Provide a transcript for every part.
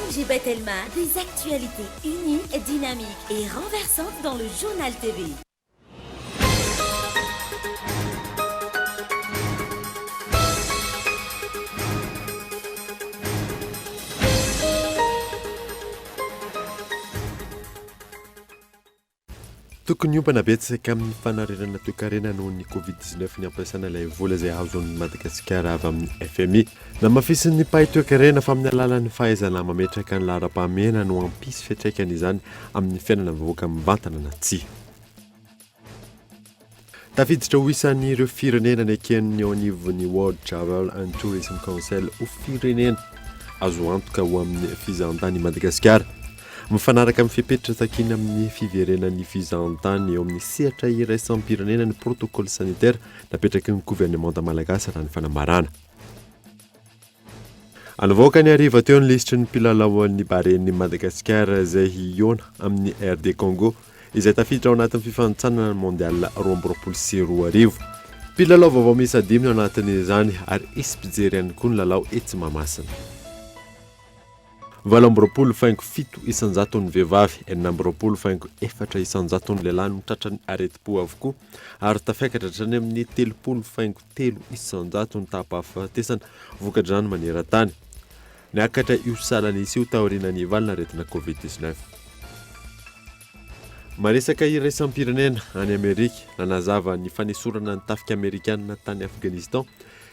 ONG Batelma, des actualités uniques, dynamiques et renversantes dans le Journal TV. Tokony hiompana betsaka amin'ny fanarenana toekarena noho ny Covid 19 ny ampiasana ilay vola izay azon'i Madagasikara avy amin'ny FMI. Namafisin'ny mpahay toekarena fa amin'ny alalan'ny fahaizana mametraka ny laharam-pahamehana no hampisy fiantraikany izany amin'ny fiainana vahoaka mivantana na tsia. Tafiditra ho isan'ireo firenena neken'ny eo anivon'ny World Travel and Tourism Council ho firenena azo antoka ho amin'ny fizahantany i Madagasikara. Mifanaraka amin'ny fepetra takiana amin'ny fiverenan'ny fizahantany eo amin'ny sehatra iraisam-pirenena ny protocole sanitaire napetraky ny governemanta malagasy raha ny fanambarana. Nivoaka ny hariva teo ny lisitry ny mpilalaon'ny Baren'i Madagasikara izay hihaona amin'ny RD Congo izay tafiditra ao anatin'ny fifanintsanana ny Mondial 2022. Mpilalao vaovao miisa dimy no anatin'izany ary hisy mpijery ihany koa ny lalao etsy Mahamasina. 28 faingo 7 isan-jaton'ny vehivavy, 26 faingo 4 isan-jaton'ny lehilahy no tratran'ny aretim-po avokoa ary tafiakatra hatrany amin'ny 30 faingo 3 isan-jato ny taham-pahafatesana vokatr'izany maneran-tany. Niakatra io salan'isa io taorian'ny valin'aretina Covid 19. Maresaka iraisam-pirenena any Amerika, nanazava ny fanesorana ny tafika amerikanina tany Afghanistan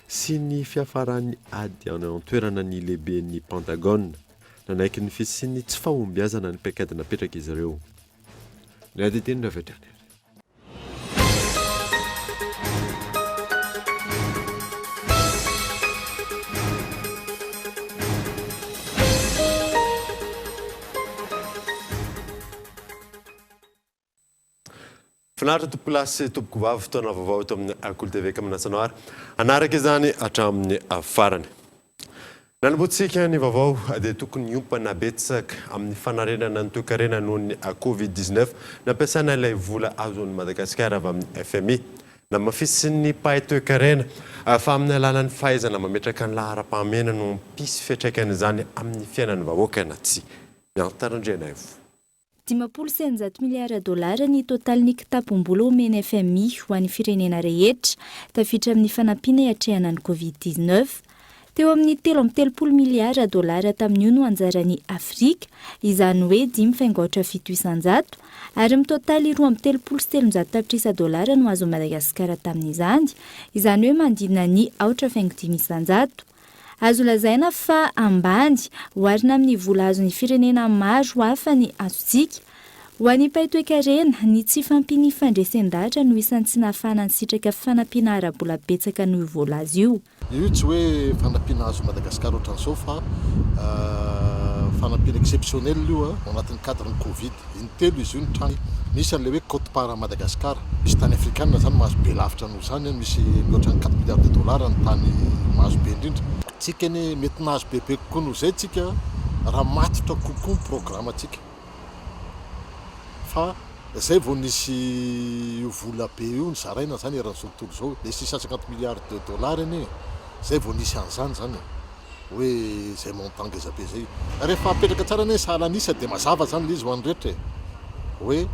sy ny fiafaran'ny ady any an-toerana ny lehiben'ny Pentagone. Nanaiky ny fisian'ny tsy fahombiazana ny paikady napetrak'izy ireo. Ny adidin'ny avy hatrany. Finaritra tompokolahy sy tompokovavy, fotoana vaovao eto amin'ny Kolo TV ka manasa anao ary hanaraka izany hatramin'ny farany. Nanombohantsika ny vaovao dia tokony hiompana betsaka amin'ny fanarenana ny toekarena noho ny Covid 19 nampiasana ilay vola azon'i Madagasikara avy amin'ny FMI. Namafisin'ny mpahay toekarena fa amin'ny alalan'ny fahaizana mametraka ny laharam-pahamehana no hampisy fiantraikan'izany amin'ny fiainan'ny vahoaka na tsia. Miantara Andrianaivo. 650 miliara dolara ny totalin'ny kitapom-bola omen'ny FMI ho an'ny firenena rehetra, tafiditra amin'ny fanampiana hiatrehana ny Covid 19. Teo amin'ny 33 miliara dolara tamin'io no anjaran'i Afrika, izany hoe dimy faingo aotra fito isan-jato, ary mitotaly 332 tapitrisa dolara no azon'i Madagasikara tamin'izany, izany hoe manodidina ny aotra faingo dimy isan-jato. Azo lazaina fa ambany, oharina amin'ny vola azon'ny firenena maro hafa ny azontsika. Ho an'ny mpahay toekarena, ny tsy fahampian'ny fandresen-dahatra no isan'ny tsy nahafahana nisitraka fanampiana ara-bola betsaka noho io voalaza io. Io tsy hoe fanampiana azon'i Madagasikara ohatran'izao fa fanampiana exceptionnel io ao anatin'ny cadre ny covid. Intelo izy io nitranga. Misy an'ilay hoe quote part Madagascar. Misy tany afrikana izany mahazo be lavitra noho izany, misy mihoatra ny quatre milliards de dollars ny tany mahazo be indrindra. Tsika anie mety nahazo bebe kokoa noho izay tsika raha matotra kokoa ny programme-tsika. Fa izay vao nisy io vola be io nozaraina izany eran'izao tontolo izao. Ilay 650 milliards de dollars anie izay vao nisy an'izany izany e. Hoe izay montant ngeza be izay. Rehefa apetraka tsara anie sahala an'isa dia mazava izany ilay izy ho an'ny rehetra e. Hoe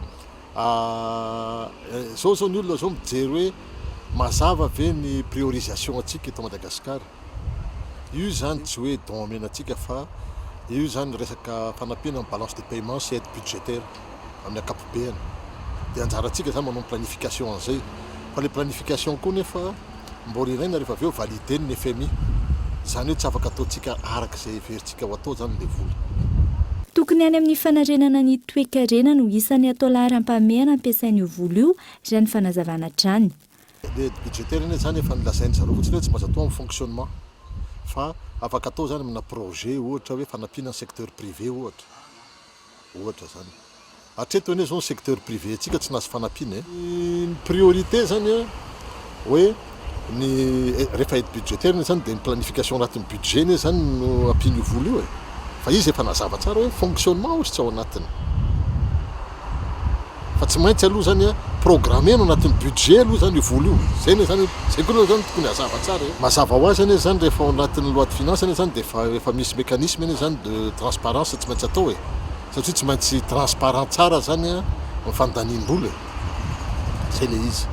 izao izao ny olona izao mijery hoe mazava ve ny priorisation antsika eto Madagasikara. Io izany tsy hoe don omena antsika fa io izany resaka fanampiana ny balance de paiement sy aide budgétaire amin'ny ankapobeany. Dia anjarantsika izany manao ny planification an'izay. Fa ilay planification koa nefa Mbola ilaina rehefa avy eo valider ny fmi. Izany hoe tsy afaka ataontsika araka izay heverintsika ho atao izany ilay vola. Tokony any amin'ny fanarenana ny toekarena no isan'ny atao laharam-pahamehana ampiasaina io vola io, raha ny fanazavana hatrany. Ilay aide budgétaire anie izany efa nolazain-dry zareo fotsiny hoe tsy maintsy atao amin'ny fonctionnement fa afaka atao izany amina projet ohatra hoe fanampiana ny secteur privé ohatra. Ohatra izany. Hatreto anie zao ny secteur privé antsika tsy nahazo fanampiana e. Ny priorité zany an, hoe ny rehefa aide budgétaire anie zany dia ny planification anatin'ny budget anie zany no ampian'io vola io e. Fa izy efa nazava tsara hoe fonctionnement hozy tsy ao anatiny. Fa tsy maintsy aloha zany an, programmer-na ao anatin'ny budget aloha zany io vola io. Zay anie zany, zay koa aloha zany tokony hazava tsara e. Mazava ho azy anie zany rehefa ao anatin'ny loi de finance anie zany dia efa efa misy mécanisme anie zany de transparence tsy maintsy atao e. Satria tsy maintsy transparent tsara zany an ny fandaniam-bola e. Zay le izy.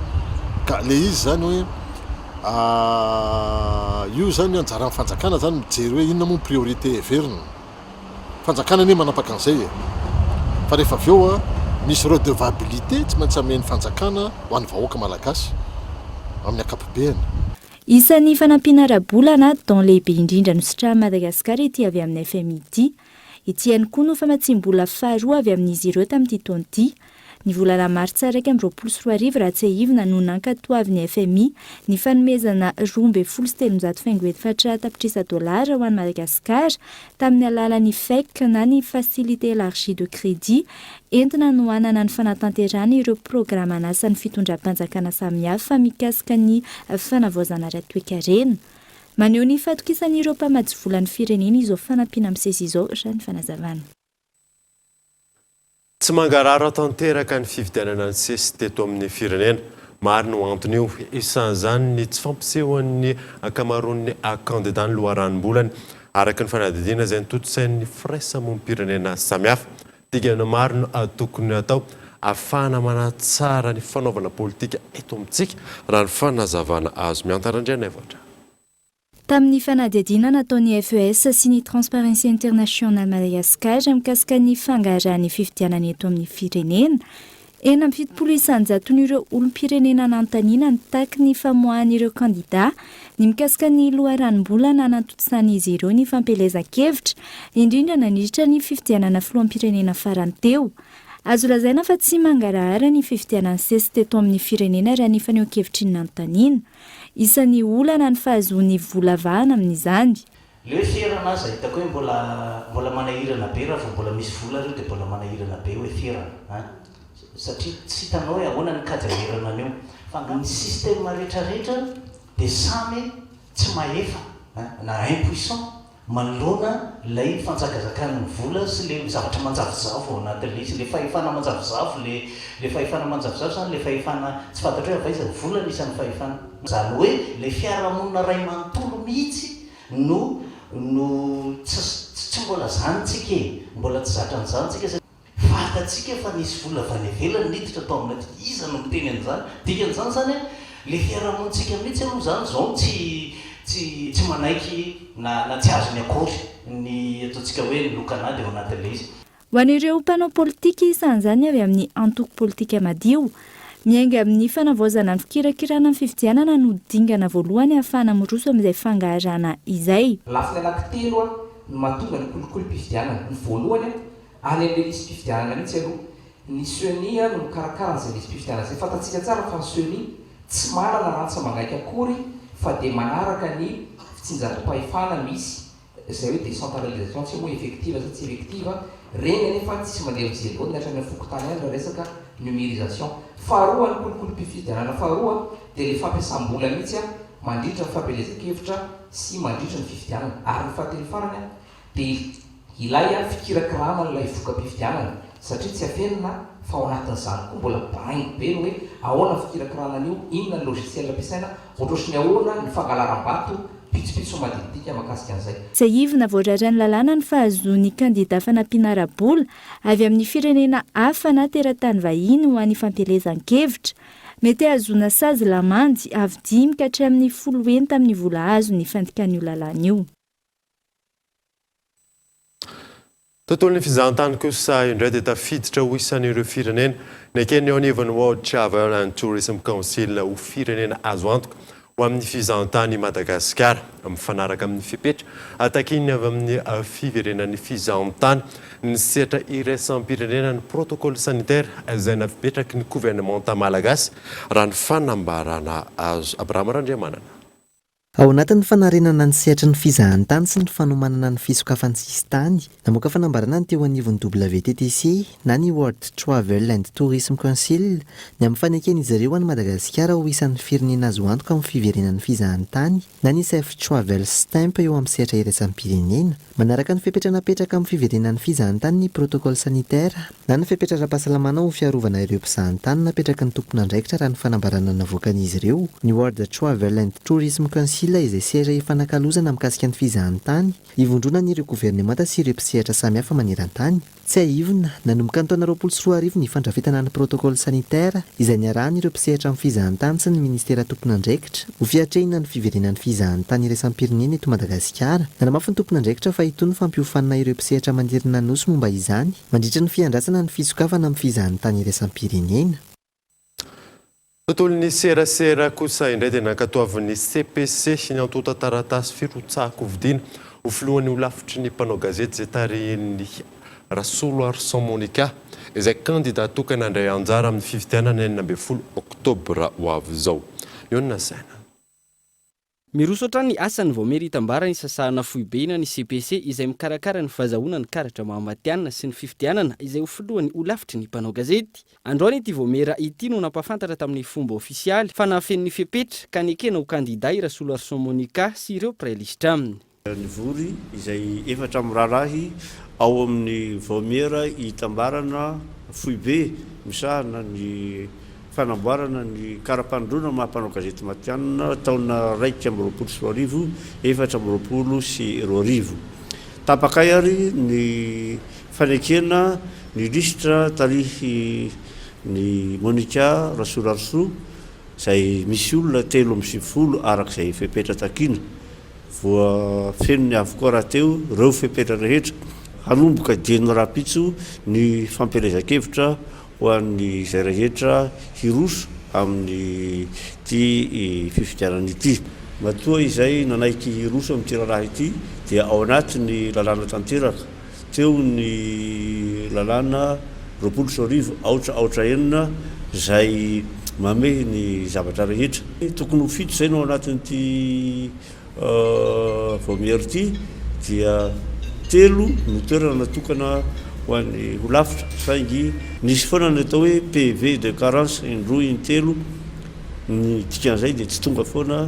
Ka le izy zany hoe io zany anjaran'ny fanjakana zany mijery hoe inona moa ny priorité heverina. Fanjakana anie manapaka an'izay e. Fa rehefa avy eo an, misy redevabilité tsy maintsy amen'ny fanjakana ho an'ny vahoaka malagasy amin'ny ankapobeany. Isan'ny fanampiana ara-bola na don lehibe indrindra nositrahan'i Madagasikara ity avy amin'ny fmi ity. Ity ihany koa no famatsiam-bola faharoa avy amin'izy ireo tamin'ity taona ity. Ny volana martsa 2021 raha tsiahivina no nankatoavin'ny fmi ny fanomezana 312 faingo efatra tapitrisa dolara ho an'i Madagasikara tamin'ny alalan'ny FEC na ny Facilité Élargie de Crédit entina hanohanana ny fanatanterahana ireo programan'asan'ny fitondram-panjakana samihafa mikasika ny fanavaozana ara-toekarena. Maneho ny fahatokisan'ireo mpamatsy vola ny firenena izao fanampiana misesy izao, raha ny fanazavana. Tsy mangarahara tanteraka ny fifidianana nisesy teto amin'ny firenena. Maro no anton'io, isan'izany ny tsy fampisehoan'ny ankamaroan'ny kandida ny loharanom-bolany, araka ny fanadihadiana izay notontosain'ny firaisamonim-pirenena samihafa. Dingana maro no tokony hatao ahafahana manatsara ny fanaovana politika eto amintsika, raha ny fanazavana azo. Miantara Andrianaivoatra. Tamin'ny fanadihadiana nataon'ny FES sy ny Transparency International Madagascar mikasika ny fangarahan'ny fifidianana eto amin'ny firenena, 76 isan-jaton'ireo olom-pirenena nanontaniana nitaky ny famoahan'ireo kandidà ny mikasika ny loharanom-bola nanantontosan'izy ireo ny fampielezan-kevitra, indrindra nandritra ny fifidianana filoham-pirenena farany teo. Azo lazaina fa tsy mangarahara ny fifidianana nisesy teto amin'ny firenena raha ny fanehoan-kevitry ny nanontaniana. Isan'ny olana ny fahazoany vola vahana amin'izany. Le hoe ferana aza hitako hoe mbola mbola manahirana be raha vao mbola misy vola reo de mbola manahirana be hoe ferana an! Satria tsy hitanao hoe ahoana ny kajy hamerana an'io fa ny système retraretra de samy tsy mahefa an! Na impuissant Manoloana ilay fanjakazakan'ny vola sy ilay zavatra manjavozavo ao anatin'ilay izy, ilay fahefana manjavozavo, ilay ilay fahefana manjavozavo izany, ilay fahefana tsy fantatra hoe avy aiza, ny vola no isan'ny fahefana. Izany hoe ilay fiarahamonina iray manontolo mihitsy no no tsy tsy mbola izany tsika e, mbola tsy zatra an'izany tsika satria. Fantatsika fa nisy vola avy any ivelany niditra tao aminay aty. Iza no miteny an'izany? Dikan'izany izany an, ilay fiarahamonintsika mihitsy aloha izany izao no tsy tsy tsy manaiky na na tsy azony akory ny ataontsika hoe ny lokanady ao anatin'ilay izy. Ho an'ireo mpanao politika, isan'izany avy amin'ny antoko politika madio, miainga amin'ny fanavaozana ny fikirakirana ny fifidianana no dingana voalohany ahafahana miroso amin'izay fangaharana izay. Lafiny anankitelo no mahatonga ny kolikolim-pifidianana. Ny voalohany, Any amin'ilay lisi-pifidianana mihitsy aloha. Ny ceni no mikarakara an'izay lisi-pifidianana izay. Fantatsika tsara fa ny ceni tsy manana rantsa-mangaika akory fa dia manaraka ny fitsinjaram-pahefana misy, izay hoe décentralisation, tsy hay moa effective sa tsy effective, ireny anefa tsisy mandeha mijery loatra ny hatrany amin'ny fokontany any raha resaka numérisation. Faharoa, ny kolikolim-pifidianana faharoa dia ilay fampiasam-bola mihitsy mandritra ny fampielezan-kevitra sy mandritra ny fifidianana. Ary ny fahatelo farany Dia ilay fikirakirana an'ilay voka-pifidianana satria tsy afenina fa ao anatin'izany koa mbola baraingo be ny hoe ahoana ny fikirakirana an'io, inona ny logiciel ampiasaina, ohatrohatry ny ahoana ny fangalaram-bato, pitsopitso madinidinika mahakasika an'izay. Tsiahivina, voararan'ny lalàna ny fahazoan'ny kandidà fanampiana ara-bola avy amin'ny firenena hafa na teratany vahiny ho an'ny fampielezan-kevitra. Mety hahazoana sazy lamandy avo dimy ka hatramin'ny folo heny tamin'ny vola azo ny fandikan'io lalàna io. Tontolon'ny fizahantany kosa indray dia tafiditra ho isan'ireo firenena neken'ny eo anivon'ny World Travel and Tourism Council ho firenena azo antoka ho amin'ny fizahantany i Madagasikara. Mifanaraka amin'ny fepetra takian'ny avy amin'ny fiverenan'ny fizahantany ny sehatra iraisam-pirenena ny protocole sanitaire izay napetraky ny governemanta malagasy raha ny fanambarana azo. Abraham Randriamanana. Ao anatin'ny fanarenana ny sehatry ny fizahantany sy ny fanomanana ny fisokafan'ny sisintany, namoaka fanambarana ny teo anivon'ny WTTC na ny World Travel and Tourism Council ny amin'ny faneken'izy ireo an'i Madagasikara ho isan'ny firenena azo antoka amin'ny fiverenan'ny fizahantany na ny Safe Travel Stamp eo amin'ny sehatra iraisam-pirenena. Manaraka ny fepetra napetraka amin'ny fiverenan'ny fizahantany ny protocole sanitaire na ny fepetra ara-pahasalamana ho fiarovana ireo mpizahantany napetraky ny tompon'andraikitra raha ny fanambarana navoakan'izy ireo, ny World Travel and Tourism Council izay sehatra ifanakalozana mikasika ny fizahantany, ivondronan'ireo governemanta sy ireo mpisehatra samihafa maneran-tany. Tsiahivina, nanomboka ny taona 2020 ny fandrafetana ny protocole sanitaire izay niarahan'ireo mpisehatra amin'ny fizahantany sy ny minisitera tompon'andraikitra ho fiatrehina ny fiverenan'ny fizahantany iraisam-pirenena eto Madagasikara. Nanamafy ny tompon'andraikitra fa hitohy ny fampiofanana ireo mpisehatra manerana ny Nosy momba izany mandritra ny fiandrasana ny fisokafana amin'ny fizahantany iraisam-pirenena. Tontolon'ny serasera kosa indray dia nankatoavin'ny CPC ny antontan-taratasy firotsahan-kofidiana ho filohan'ny holafitry ny mpanao gazety izay tarihin'i Rasoloarison Monica izay kandida tokana handray anjara amin'ny fifidianana 16 oktobra ho avy izao. Mionona saina. Miroso hatrany ny asan'ny Vaomiera Itambarana Isasahana Foibe na ny CPC izay mikarakara ny fahazahoana ny karatra maha matihanina sy ny fifidianana izay ho filohan'ny holafitry ny mpanao gazety. Androany ity vaomiera ity no nampahafantatra tamin'ny fomba ofisialy fa nahafeno ny fepetra ka nekena ho kandida i Rasoloarison Monica sy ireo mpiray lisitra aminy. Nivory izay efatra miraharahy ao amin'ny Vaomiera Itambarana Foibe misahana ny fanamboarana ny kara-panondroana maha mpanao gazety matihanina taona 2021, 2024. Tapakay ary ny fanekena ny lisitra tarihin'i Monica Rasolarisoa izay misy olona 93 araka izay fepetra takiana. Voafenony avokoa rahateo ireo fepetra rehetra. Hanomboka dieny rahampitso ny fampielezan-kevitra ho an'izay rehetra hiroso amin'ity fifidianana ity. Matoa izay nanaiky hiroso amin'ity raharaha ity dia ao anatin'ny lalàna tanteraka. Teo ny lalàna 2020 aotra aotra enina izay mamehy ny zavatra rehetra. Tokony ho fito izay no ao anatin'ity vaomiera ity dia telo no toerana natokana ho an'ny holafitra saingy nisy foana ny atao hoe PV de carence indroa intelo, ny dikan'izay dia tsy tonga foana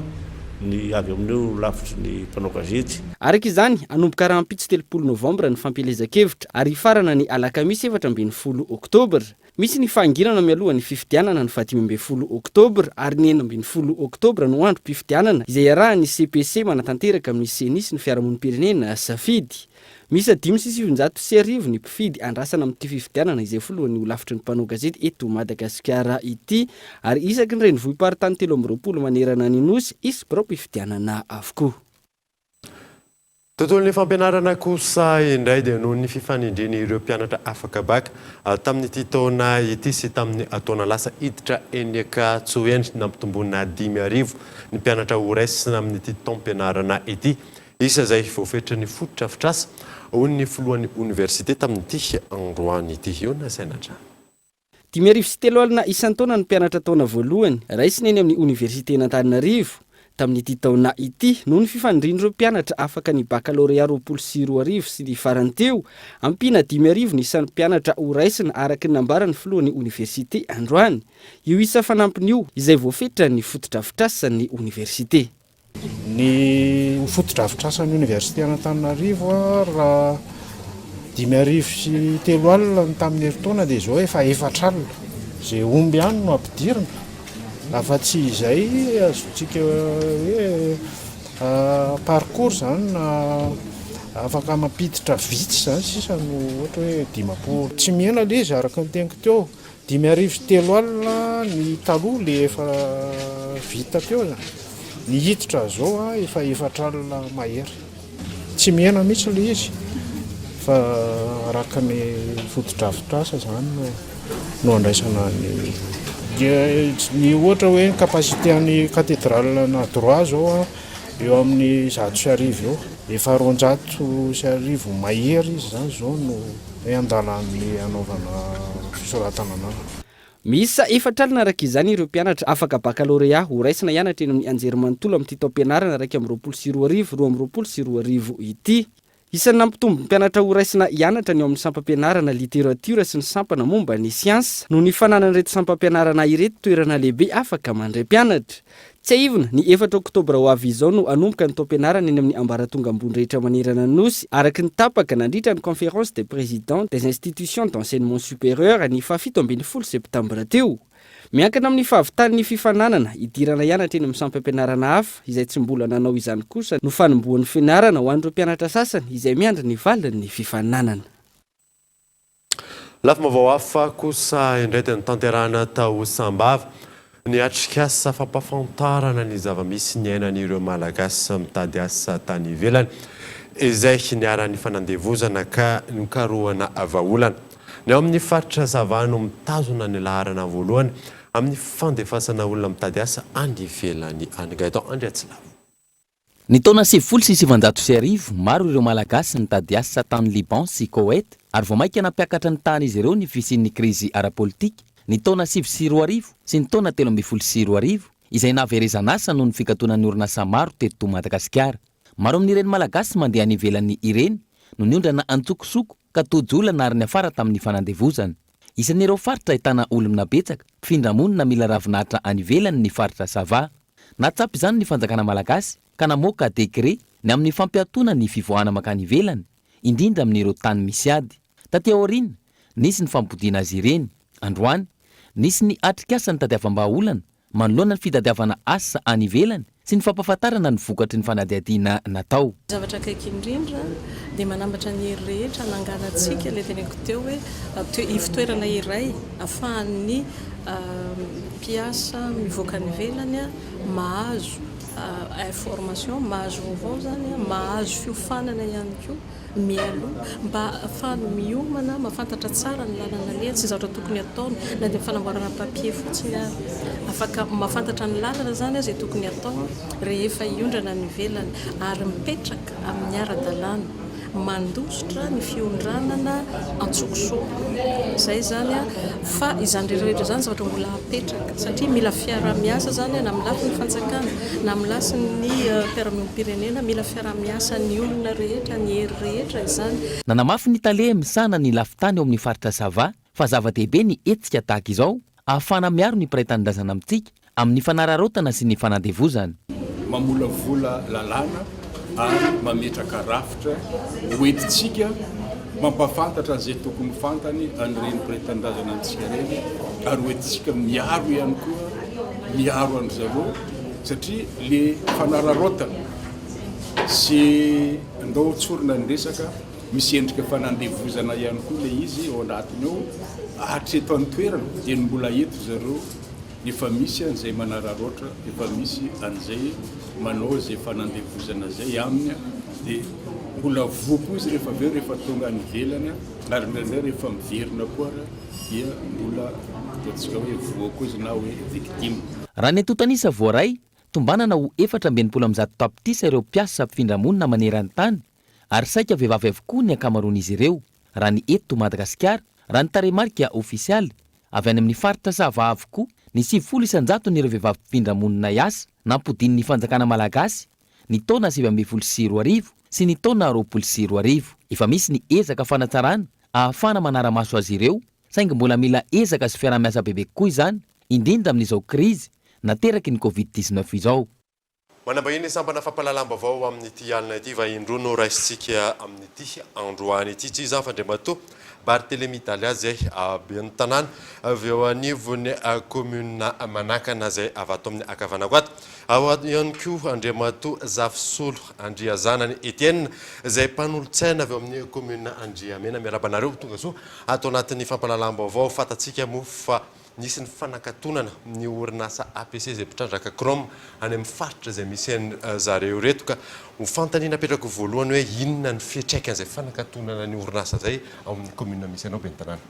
ny avy amin'ireo holafitry ny mpanao gazety. Araka izany, hanomboka rahampitso 30 novambra ny fampielezan-kevitra ary hifarana ny alakamisy 14 oktobra. Misy ny fahanginana mialoha ny fifidianana ny faha 15 oktobra ary ny 16 oktobra no androm-pifidianana izay iarahan'ny CPC manatanteraka amin'ny Ceni sy ny fiarahamonim-pirenena safidy. Miisa 1905 ny mpifidy andrasana amin'ity fifidianana izay filohan'ny holafitry ny mpanao gazety eto Madagasikara ity ary isaky ny renivohi-paritany 23 manerana ny Nosy hisy biraom-pifidianana avokoa. Tontolon'ny fampianarana kosa indray dia noho ny fifanindrian'ireo mpianatra afaka bacc tamin'ity taona ity sy tamin'ny taona lasa hiditra eny Ankatso eny nampitomboina 5000 ny mpianatra horaisina amin'ity taom-pianarana ity. Isa izay voafetran'ny fotodrafitrasa, hoy ny filohan'ny oniversite tamin'ity androany ity. Io no nasaina hatrany. 3500 isan-taona ny mpianatra taona voalohany raisina eny amin'ny oniversiten'Antananarivo, tamin'ity taona ity, noho ny fifanindrian'ireo mpianatra afaka ny bakalorea 2020 sy ny farany teo. Ampiana 5000 ny isan'ny mpianatra horaisina, araka ny nambaran'ny filohan'ny oniversite androany. Io isa fanampiny io, izay voafetran'ny fotodrafitrasan'ny oniversite. Ny fotodrafitrasan'ny oniversite an'Antananarivo raha 3500 ny tamin'ny herintaona dia izao efa 4000. Izay omby ihany no ampidirina, afa-tsy izay azontsika hoe parcours izany na afaka mampiditra vitsy izany sisa no ohatra hoe 50. Tsy mihena ilay izy araka ny teniko teo. 3500 ny taloha le efa vita teo zany, ny hiditra zao efa 40 mahery, tsy mihena mihitsy le izy fa araka ny fotodrafitrasa zany no no andraisana ny ny ohatra hoe ny capacité an'ny cathédrale na droit zao eo amin'ny 1100 eo, efa 1200 mahery izy zany zao no Hoe andalan'ny hanaovana fisoratana anarana. Miisa 40 araka izany ireo mpianatra afaka bakalorea ho raisina hianatra eny amin'ny anjerimanontolo amin'ity taom-pianarana 2021 2022 ity. Isan'ny nampitombo ny mpianatra ho raisina hianatra ny ao amin'ny sampam-pianarana literatiora sy ny sampana momba ny siansa noho ny fananan'ireto sampam-pianarana ireto toerana lehibe afaka mandray mpianatra. Tsiahivina, ny efatra oktobra ho avy izao no hanomboka ny taom-pianarana eny amin'ny ambaratonga ambony rehetra manerana ny Nosy, araka ny tapaka nandritra ny Conférence des présidents des institutions d'enseignement supérieur ny fahafito ambin'ny folo septambra teo. Miankina amin'ny fahavitan'ny fifaninanana hidirana hianatra eny amin'ny sampam-pianarana hafa izay tsy mbola nanao izany kosa no fanombohan'ny fianarana ho an'ireo mpianatra sasany izay miandry ny valin'ny fifaninanana. Lafim-baovao hafa kosa indray dia notanterahina tao Sambava ny atrikasa fampahafantarana ny zava-misy niainan'ireo Malagasy mitady asa tany ivelany izay niharan'ny fanandevozana ka nokarohana vahaolana. Ny ao amin'ny faritra Sava no mitazona ny laharana voalohany amin'ny fandefasana olona mitady asa any ivelany any. Gaëtan Andriatsilavo. Ny taona 1990, maro ireo Malagasy nitady asa tany Liban sy Koweït ary vao mainka nampiakatra ny tahan'izy ireo ny fisian'ny krizy ara-politika ny taona 2009 sy ny taona 2013 izay nahaverezan'asa noho ny fikatonan'ny orinasa maro teto Madagasikara. Maro amin'ireny Malagasy mandeha any ivelany ireny no niondrana an-tsokosoko ka tojo olana ary niafara tamin'ny fanandevozana. Isan'ireo faritra ahitana olona betsaka mpifindra monina mila ravinahitra any ivelany ny faritra Sava. Nahatsapa izany ny fanjakana malagasy ka namoaka décret ny amin'ny fampiatoana ny fivoahana mankany ivelany, indrindra amin'ireo tany misy ady. Taty aoriana, nisy ny fampodiana azy ireny. Androany, nisy ny atrikasa nitadiavam-bahaolana manoloana ny fitadiavana asa any ivelany sy ny fampahafantarana ny vokatry ny fanadihadiana natao. Ny zavatra akaiky indrindra dia manambatra ny hery rehetra hananganantsika ilay teneniko teo hoe ivon-toerana iray ahafahan'ny mpiasa mivoaka any ivelany mahazo information, mahazo vaovao izany, mahazo fiofanana ihany koa. mialoha mba ahafahany miomana, mahafantatra tsara ny lalana alehany sy ny zavatra tokony hataony na dia ny fanamboarana papier fotsiny ary. Afaka mahafantatra ny lalana izany izay tokony hataony rehefa hiondrana any ivelany ary mipetraka amin'ny ara-dalàna, mandositra ny fiondranana antsokosoko. Izay izany fa izany rehetra rehetra izany zavatra mbola hapetraka satria mila fiaraha-miasa izany na amin'ny lafiny fanjakana na amin'ny lasin'ny mpiara-miombom-pirenena, mila fiaraha-miasan'ny olona rehetra, ny hery rehetra izany. Nanamafy ny tale misahana ny lafintany ao amin'ny faritra Sava fa zava-dehibe ny hetsika tahaka izao ahafahana miaro ny mpiray tanindrazana amintsika amin'ny fanararaotana sy ny fanandevozana. Mamolavola lalàna ary mametraka rafitra hoentintsika mampahafantatra an'izay tokony ho fantany an'ireny mpiray tanindrazana amintsika ireny ary hoentintsika miaro ihany koa miaro an-dry zareo satria le fanararaotana sy ndao tsorina ny resaka misy endrika fanandevozana ihany koa le izy ao anatiny ao hatreto an-toerana dia ny mbola eto zareo Efa misy an'izay manararaotra, efa misy an'izay manao izay fanandevozana izay aminy dia mbola voa koa izy rehefa avy eo rehefa tonga any ivelany ary indraindray rehefa miverina koa ary dia mbola ataontsika hoe voa koa izy na hoe victime. Raha ny antontan'isa voaray, tombanana ho 164 tapitrisa ireo mpiasa mpifindra monina maneran-tany ary saika vehivavy avokoa ny ankamaroan'izy ireo, raha ny eto Madagasikara, raha ny tarehimarika ofisialy Avy any amin'ny faritra Sava avokoa ny 90 isan-jaton'ireo vehivavy mpifindra monina hiasa nampodian'ny fanjakana malagasy ny taona 2019 sy ny taona 2020. Efa misy ny ezaka fanatsarana ahafahana manara-maso azy ireo saingy mbola mila ezaka sy fiaraha-miasa bebe kokoa izany indrindra amin'izao krizy nateraky ny Covid 19 izao. Manambahiny ny sampana fampahalalam-baovao amin'ity alina ity, vahiny roa no raisintsika amin'ity androany ity. Tsy iza fa Andriamatoa Barthélémy Dalia izay ben'ny tanàna avy eo anivon'ny kaominina Manakana izay avy ato amin'ny ankavanako ato. Ao ihany koa Andriamatoa Zafisolo Andriazanany Etienne izay mpanolotsaina avy eo amin'ny kaominina Andriamena. Miarahaba anareo tongasoa ato anatin'ny fampahalalam-baovao. Fantatsika moa fa Nisy ny fanakatonana ny orinasa APC izay mpitrandraka chrome any amin'ny faritra izay misy an zareo ireto ka ho fanontaniana apetrako voalohany hoe inona ny fiantraikan'izay fanakatonana ny orinasa izay ao amin'ny commune misy anao ben'ny tanàna?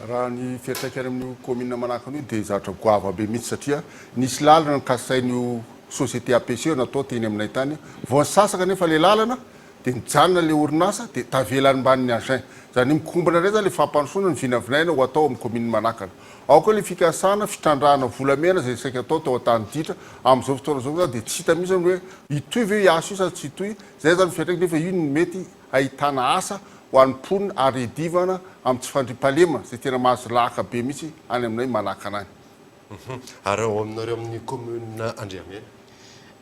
Raha ny fiantraikany amin'io commune Manakana io dia zavatra goavana be mihitsy satria nisy lalana nokasain'io société APC io natao teny aminay tany, vao nisasaka anefa ilay lalana. dia mijanona ilay orinasa dia tavela any ambanin'ny engin. Izany hoe mikombona indray izany ilay fampandrosoana ny vinavinaina ho atao amin'ny kaominin'i Manakana. Ao koa ilay fikasana fitrandrahana volamena izay saika atao tao Antaniditra. Amin'izao fotoana izao izany dia tsy hita mihitsy hoe hitohy ve io asa io sa tsy hitohy. Izay izany ny fiantraikany nefa io no mety ahitana asa ho an'ny mponina ary hiadivana amin'ny tsy fandriampahalemana izay tena mahazo laka be mihitsy any aminay Manakana any. Ary ao aminareo amin'ny commune Andriamena?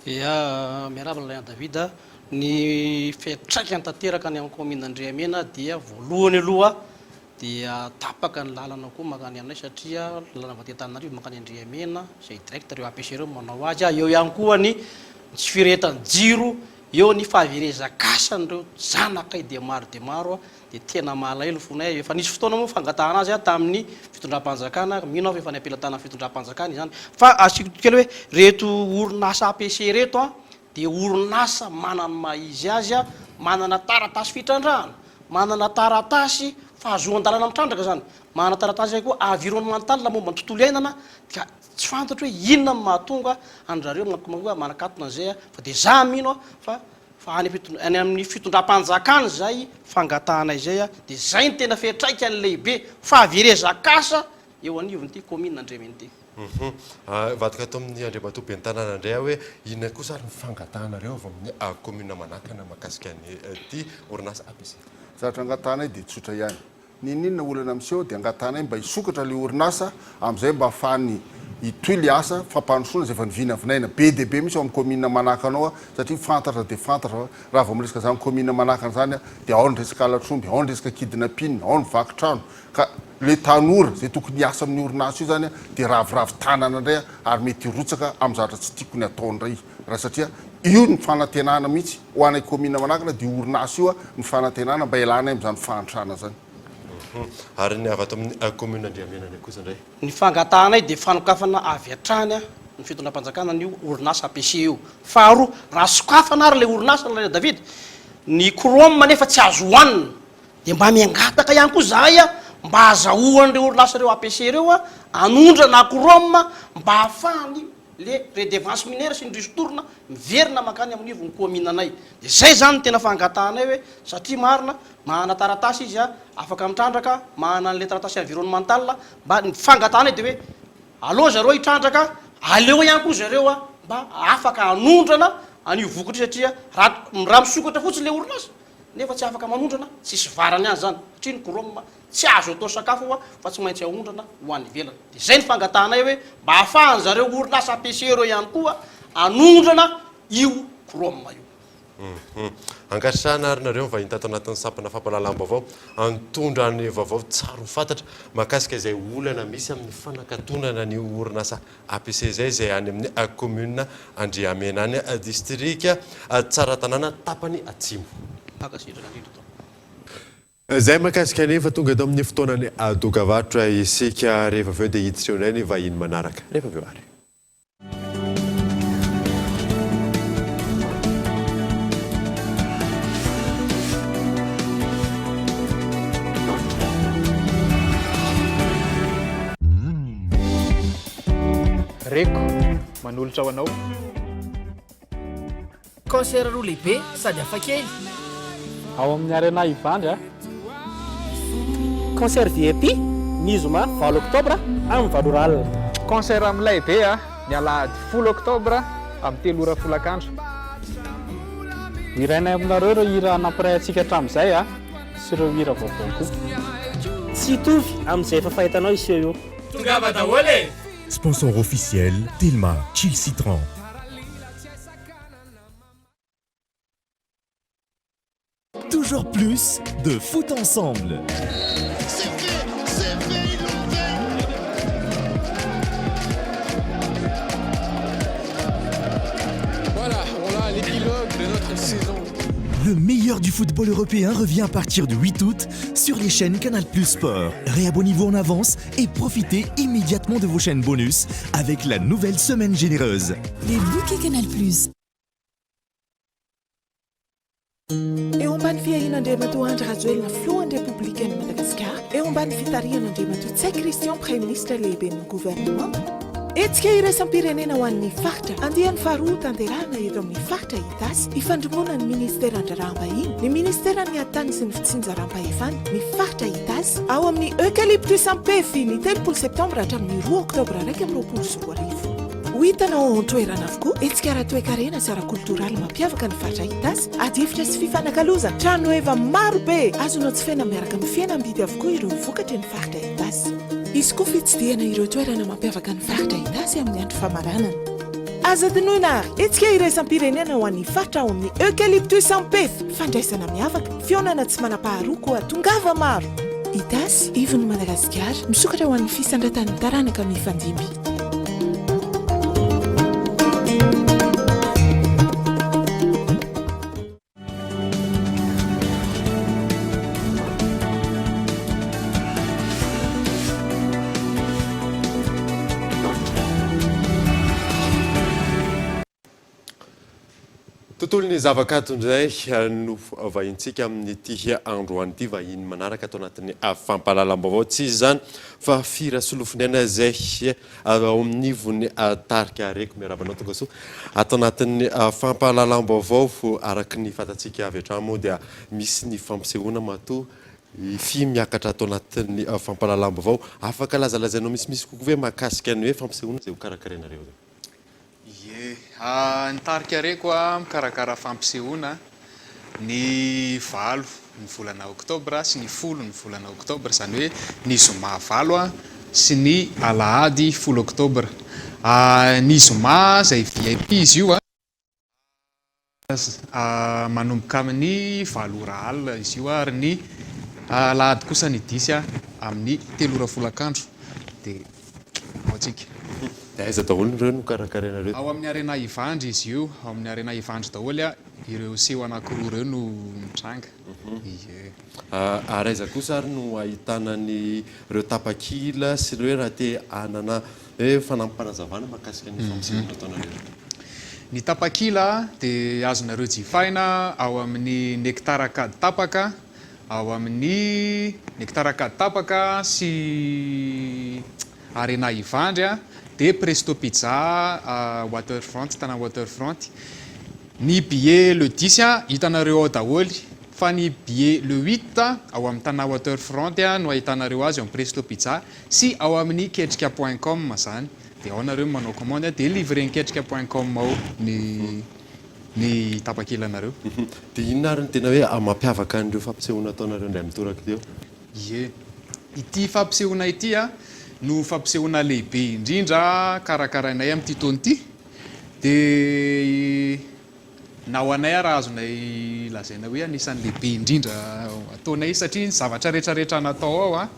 Ia, miarahaba an'i Layan David a. Ny fiantraikany tanteraka any amin'ny commune Andriamena dia voalohany aloha dia tapaka ny lalana koa mankany aminay satria lalana avy aty Antananarivo mankany Andriamena izay direct ireo APC ireo no manao azy, eo ihany koa ny tsy firehetan'ny jiro, eo ny fahaverezan-kasan'ireo zanakay dia maro dia maro dia tena malahelo fonay, efa nisy fotoana moa fangatahana azy tamin'ny fitondram-panjakana, mino aho fa efa any am-pelatanan'ny fitondram-panjakana izany, fa asiako kely hoe reto orinasa APC reto an dia orinasa manana ny maha izy azy an, manana taratasy fitrandrahana, manana taratasy fahazoan-dalana mitrandraka izany, manana taratasy ihany koa environnemental momba ny tontolo iainana, ka tsy fantatro hoe inona no mahatonga an-dRareo manakatona an'izay fa dia za mino aho fa Fa any any amin'ny fitondram-panjakana izay fangatahana izay dia izay no tena fiantraikany lehibe, fahaverezan-kasa eo anivon'ity kaominina Andriamena ity. Hum. Hivadika ato amin'ny Andriamatoa Ben'ny Tanàna indray aho hoe inona kosa ary ny fangatahanareo avy amin'ny kaominina Manakana mahakasika an'ity orinasa APC? Zavatra angatahanay dia tsotra ihany. N'inon'inona olana miseho dia angatahanay mba hisokatra ilay orinasa amin'izay mba ahafahany hitohy ilay asa fampandrosoana izay efa novinavinaina be dia be mihitsy ao amin'ny kaominina Manakana ao satria fantatra dia fantatra fa raha vao miresaka izany kaominina Manakana izany dia ao ny resaka halatr'omby, ao ny resaka kidnapping, ao ny vaky trano ka ilay tanora izay tokony hiasa amin'ny orinasa io izany dia raviravy tanana indray ary mety hirotsaka amin'ny zavatra tsy tiako ny atao indray raha satria io ny fanantenana mihitsy ho anay kaominina Manakana dia io orinasa io ny fanantenana mba hialanay amin'izany fahantrana izany. Ary ny avy ato amin'ny kaominina Andriamena indray kosa indray? Ny fangatahanay dia fanokafana avy hatrany ny fitondram-panjakana an'io orinasa APC io. Faharoa, raha sokafana ary ilay orinasa Lalaina David, ny chrome anefa tsy azo hohanina, dia mba miangataka ihany koa izahay mba hazahoan'ireo orinasa ireo APC ireo hanondrana chrome mba hahafahany le redevance minière sy ny ristourne miverina mankany amin'ny ivon'ny kaominanay. Dia zay zany no tena fangatahanay hoe satria marina manana taratasy izy a, afaka mitrandraka, manana an'le taratasy environnemental, mba ny fangatahanay dia hoe aleo zareo hitrandraka, aleo ihany koa zareo a mba afaka hanondrana an'io vokatra io satria raha raha misokatra fotsiny le orinasa nefa tsy afaka manondrana, tsisy varany ihany zany satria ny chrome Tsy azo atao sakafo io fa tsy maintsy aondrana ho any ivelany. Dia izay ny fangatahanay hoe mba ahafahan zareo orinasa APC ireo ihany koa hanondrana io chrome io. Hum. Ankasitrahana ary nareo nivahiny tato anatin'ny sampana fampahalalam-baovao nitondra ny vaovao tsara ho fantatra mahakasika izay olana misy amin'ny fanakatonana ny orinasa APC izay izay any amin'ny commune Andriamena any distrika Tsaratanàna tapany atsimo. Mankasitraka indrindra tompoko. Izay mahakasika an'iny fa tonga eto amin'ny fotoanan'ny dokavarotra isika rehefa avy eo dia hiditra eo indray ny vahiny manaraka rehefa avy eo ary. Reko, manolotra ho anao. Concert roa lehibe sady hafakely. Ao amin'ny Arena Ivandry a. Concert VIP ny zoma valo oktobra amin'ny valo ora alina. Concert milay be a, ny alahady folo oktobra amin'ny telo ora folakandro. Hirainay aminareo ireo hira nampiray antsika hatramin'izay a, sy ireo hira vaovao koa. Tsy hitovy amin'izay efa fahitanao io seho io. Tongava daholo e! Sponsor officiel, Telma, Chill Citron. Toujours plus de foot ensemble. C'est fait, c'est fait, ils l'ont fait. Voilà, on a l'épilogue de notre saison. Le meilleur du football européen revient à partir du 8 août sur les chaînes Canal Plus Sport. Réabonnez-vous en avance et profitez immédiatement de vos chaînes bonus avec la nouvelle semaine généreuse. Les bouquets Canal Plus. Eo ambany fiahian'Andriamatoa Andry Rajoelina Filohan'ny Repoblikan'i Madagasikara, eo ambany fitarihan'Andriamatoa Ntsay Christian Praiminisitra Lehiben'ny Governemanta. Hetsika iraisam-pirenena ho an'ny faritra, andiany faharoa hotanterahina eto amin'ny faritra Itasy, ifandrimbonan'ny Ministeran-draharaham-bahiny, ny Ministeran'ny Ady-tany sy ny Fitsinjaram-pahefana, ny faritra Itasy, ao amin'ny Eucalyptus Ampefy, ny 30 septambra hatramin'ny roa oktobra 2021. Ho hitanao ao an-toerana avokoa hetsika ara-toekarena sy ara-koltoraly mampiavaka ny faritra Itasy, adihevitra sy fifanakalozana, tranoheva maro be! Azonao jifaina miaraka amin'ny fihenam-bidy avokoa ireo vokatry ny faritra Itasy. Hisy koa fitsidihana ireo toerana mampiavaka ny faritra Itasy amin'ny andro famaranana. Aza adinoina ary, hetsika iraisam-pirenena ho an'ny faritra ao amin'ny Eucalyptus Ampefy! Fandraisana miavaka, fihaonana tsy manam-paharoa koa tongava maro! Itasy, ivon'i Madagasikara, misokatra ho an'ny fisandratan'ny taranaka mifandimby. Tontolon'ny zavakanto indray no vahintsika amin'ity androany ity. Vahiny manaraka ato anatin'ny fampahalalam-baovao. Tsy iza izany fa Fira Solofoniaina izay ao amin'ny ivon'ny tarika Reko. Miarahaba anao tongasoa ato anatin'ny fampahalalam-baovao. Araka ny fantatsika avy hatrany moa dia misy ny fampisehoana matoa i Fy miakatra ato anatin'ny fampahalalam-baovao. Afaka lazalazainao misimisy kokoa ve mahakasika ny hoe fampisehoana izay hokarakarainareo izay? Ie. Ny tarika Reko mikarakara fampisehoana ny valo ny volana oktobra sy ny folo ny volana oktobra, izany hoe ny zoma valo sy ny alahady folo oktobra. Ny zoma izay VIP izy io. Manomboka amin'ny valo ora alina izy io ary ny alahady kosa ny dix amin'ny telo ora folakandro dia ao antsika. Dia aiza daholo ireo no karakarainareo? Ao amin'ny Arena Ivandry izy io, ao amin'ny Arena Ivandry daholo ireo seho anankiroa ireo no mitranga. Ie. Ary aiza kosa ary no ahitana ny ireo tapakila sy ireo hoe raha te hanana hoe fanampim-panazavana mahakasika ny fampisehoana ataonareo? Ny tapakila dia azonareo jifaina ao amin'ny Nectar Ankaditapaka, ao amin'ny Nectar Ankaditapaka sy Arena Ivandry, dia Presto Pizza Waterfront, Tana Waterfront. Ny billet le dix hitanareo ao daholo fa ny billet le huit ao amin'ny Tana Waterfront no ahitanareo azy ao amin'ny Presto Pizza sy ao amin'ny ketrika point com zany dia ao nareo no manao commande dia livrer-n'ny ketrika point com ao ny ny tapakilanareo. Dia inona ary no tena hoe mampiavaka an'ireo fampisehoana ataonareo indray mitoraka ity eo? Ie. Ity fampisehoana ity no fampisehoana lehibe indrindra karakarainay amin'ity taona ity. Dia na ho anay ara azonay lazaina hoe anisan'ny lehibe indrindra ataonay satria ny zavatra rehetra rehetra natao ao an,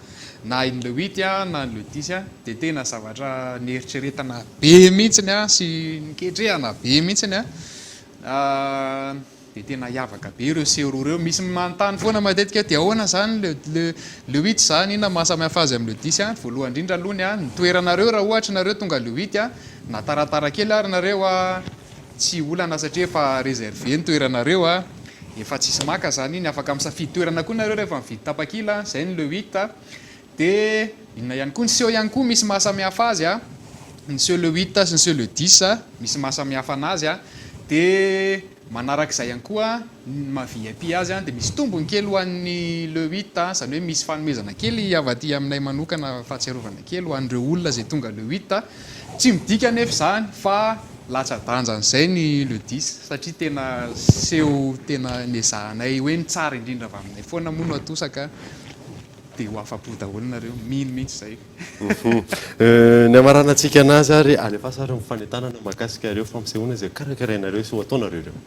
na ny le huit an, na ny le dix an, dia tena zavatra nieritreretana be mihitsiny an, sy niketrehana be mihitsiny an. Dia tena hiavaka be ireo seho roa ireo. Misy manontany foana matetika hoe dia ahoana izany le le le huit izany, inona no mahasamihafa azy amin'ny le dix an? Voalohany indrindra aloha ny an, ny toeranareo raha ohatra nareo tonga le huit an, na taratara kely ary nareo an, tsy olana satria efa réservé ny toeranareo an, efa tsisy maka izany iny, afaka misafidy toerana koa nareo rehefa mividy tapakila, izay ny le huit an. Dia inona ihany koa, ny seho ihany koa misy mahasamihafa azy an, ny seho le huit sy ny seho le dix misy mahasamihafa anazy an, dia manarak'izay ihany koa ny maha VIP azy an, dia misy tombony kely ho an'ny le huit, izany hoe misy fanomezana kely avy aty aminay manokana fahatsiarovana kely ho an'ireo olona izay tonga le huit, tsy midika anefa izany fa latsa-danja an'izay ny le dix satria tena seho tena nezahanay hoe ny tsara indrindra avy aminay foana moa no atosaka. Dia ho afa-po daholo nareo, mino mihitsy izay. Ny hamaranantsika anazy ary alefaso ary ny fanentanana mahakasika ireo fampisehoana izay karakarainareo sy ho ataonareo ireo.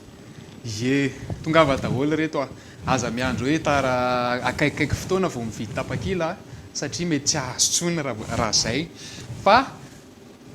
Ie, tongava daholo reto a! Aza miandry hoe tara akaikikaiky fotoana vao mividy tapakila satria mety tsy hahazo intsony raha izay fa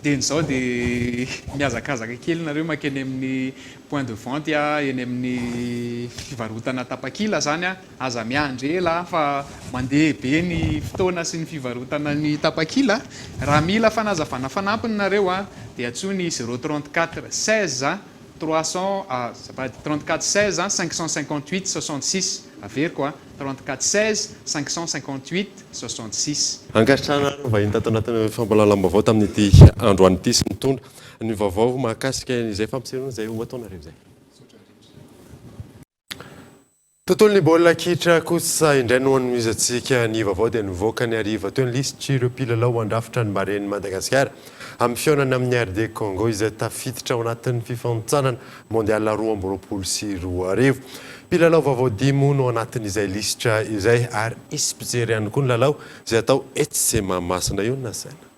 Dieny izao dia mihazakazaka kely nareo mankeny amin'ny point de vente eny amin'ny fivarotana tapakila zany a, aza miandry ela fa mandeha be ny fotoana sy ny fivarotana ny tapakila, raha mila fanazavana fanampiny nareo a dia antsoy ny zéro 34 16. 300, azafady, 34 16 558 66, averiko a, 34 16 558 66. Ankasitrahana ireo vahiny tato anatin'ny fampahalalam-baovao tamin'ity androany ity sy nitondra ny vaovao mahakasika izay fampisehoana izay ho ataonareo izay. Tontolon'ny baolina kitra kosa indray no hanomezantsika ny vaovao dia nivoaka ny hariva teo ny lisitr'ireo mpilalao handrafitra ny Barean'i Madagasikara amin'ny fihaonana amin'ny RD Congo izay tafiditra ao anatin'ny fifanintsanana Mondial 2022. Mpilalao vaovao dimy no anatin'izay lisitra izay ary hisy mpijery ihany koa ny lalao izay hatao etsy Mahamasina io nasaina.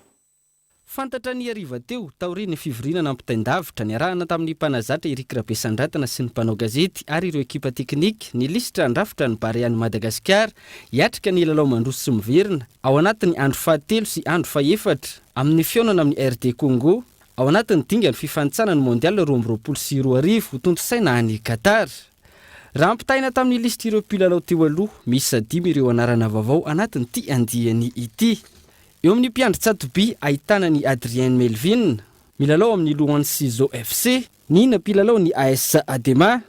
Fantatra ny hariva teo, taorian'ny fivoriana nampitain-davitra niarahana tamin'ny mpanazatra Eric Rabesandratana sy ny mpanao gazety ary ireo ekipa teknika, ny lisitra handrafitra ny Barean'i Madagasikara hiatrika ny lalao mandroso sy miverina, ao anatin'ny andro fahatelo sy andro fahefatra, amin'ny fihaonana amin'ny RD Congo, ao anatin'ny dingan'ny fifanintsanana ny Mondial 2022 hotontosaina any Qatar. Raha ampitahaina tamin'ny lisitr'ireo mpilalao teo aloha, miisa dimy ireo anarana vaovao anatin'ity andiany ity. Eo amin'ny mpiandry tsatoby ahitana an'i Adrien Melvin, milalao amin'ny Luan Sizo FC, Nina mpilalao ny AS Adema,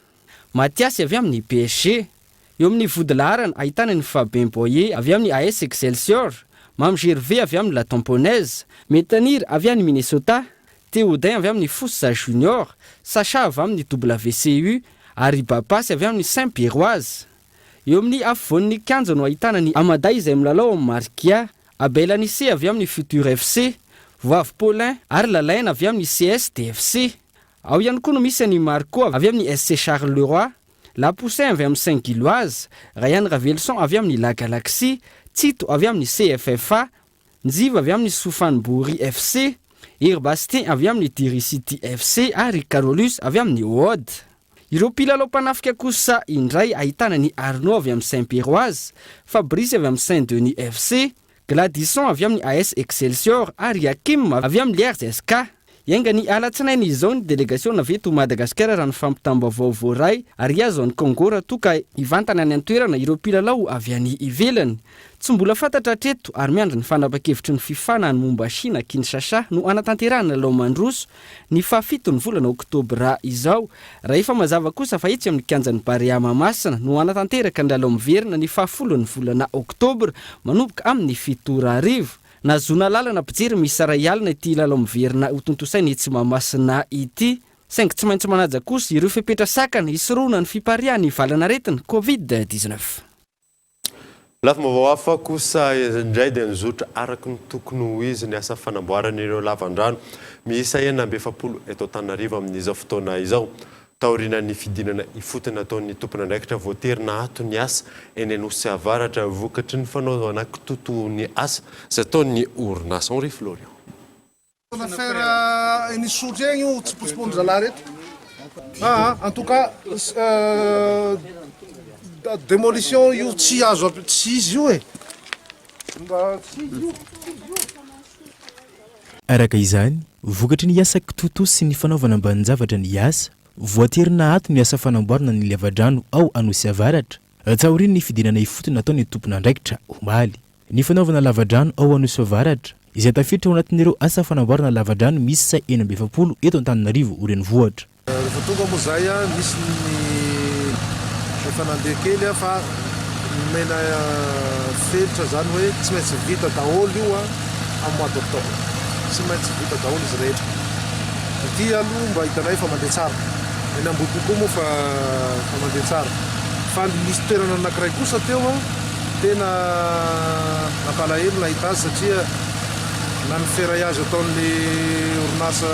Mathias avy amin'ny PSG. Eo amin'ny vodilaharana ahitana an'i Fabien Boyer avy amin'ny AS Excelsior, Mamy Gervais avy amin'ny La Tamponnaise, Metanir avy any Minnesota, Théodin avy amin'ny Fosa Junior, Sacha avy amin'ny WCU ary Bapasy avy amin'ny Saint Pierroise. Eo amin'ny afovoan'ny kianja no ahitana an'i Amaday izay milalao ao amin'ny Markia, Abel Anissé avy amin'ny Futur FC, Voavy Paulin ary Lalaina avy amin'ny CSDFC. Ao ihany koa no misy an'i Marco avy amin'ny SC Charleroi, Lapoussin avy amin'ny Saint Gilloise, Rayan Raveloson avy amin'ny La Galaxy, Tsito avy amin'ny CFFA, Njiva avy amin'ny Sofanbory FC, Hery Bastien avy amin'ny Diry City FC ary Carolus avy amin'ny Odd. Ireo mpilalao mpanafika kosa indray ahitana an'i Arnaud avy amin'ny Saint Pierroise, Fabrice avy amin'ny Saint Denis FC, Gladysson avy amin'ny AS Excelsior ary Hakim avy amin'ny Lierge SK. Hiainga ny alatsinainy izao ny delegasiona avy eto Madagasikara raha ny fampitam-baovao voaray ary hihazo an'i Congo raha toa ka hivantana any an-toerana ireo mpilalao avy any ivelany. Tsy mbola fantatra hatreto ary miandry ny fanapa-kevitry ny Fifa na ny momba Shina Kinshasa no hanatanterahana lalao mandroso ny fahafiton'ny volana oktobra izao raha efa mazava kosa fa etsy amin'ny kianjan'ny Barea Mahamasina no hanatanteraka ny lalao miverina ny fahafolon'ny volana oktobra manomboka amin'ny fito ora hariva. Nahazoana alalana mpijery miisa iray alina ity lalao miverina hotontosaina etsy Mahamasina ity, saingy tsy maintsy manaja kosa ireo fepetra sakana hisorohana ny fipariahan'ny valanaretina Covid 19. Lafim-baovao hafa kosa indray dia nizotra araka ny tokony ho izy ny asa fanamboarana ireo lavan-drano miisa 46 eto Antananarivo amin'izao fotoana izao. Taorian'ny fidinana ifotony nataon'ny tompon'andraikitra voatery nahato ny asa eny Anosy Avaratra vokatry ny fanaovana kitoto ny asa izay ataon'ny orinasa Henri Florian. Affaire eny Isotry egny io tsipotsiponin zalahy reto aa en tout cas demolition io tsy azo tsy izy io e mba tsy izy io. Araka izany, vokatry ny asa kitoto sy ny fanaovana ambanin-javatra ny asa, voatery naato ny asa fanamboarana ny lavadrano ao Anosy Avaratra, taorian'ny fidinana ifotony nataon'ny tompon'andraikitra, omaly. Ny fanaovana lavadrano ao Anosy Avaratra, izay tafiditra ao anatin'ireo asa fanamboarana lavadrano miisa 46 eto Antananarivo renivohitra. Rehefa tonga moa izay nisy ny efa nandeha kely fa nomena fenitra izany hoe tsy maintsy vita daholo io amin'ny mois d'octobre. Tsy maintsy vita daholo izy rehetra. Ity aloha mba hitanay fa mandeha tsara. Eny Ambohipo koa moa fa fa mandeha tsara. Fa nisy toerana anankiray kosa teo tena nampalahelo nahita azy satria Na ny ferraillage ataon'ny orinasa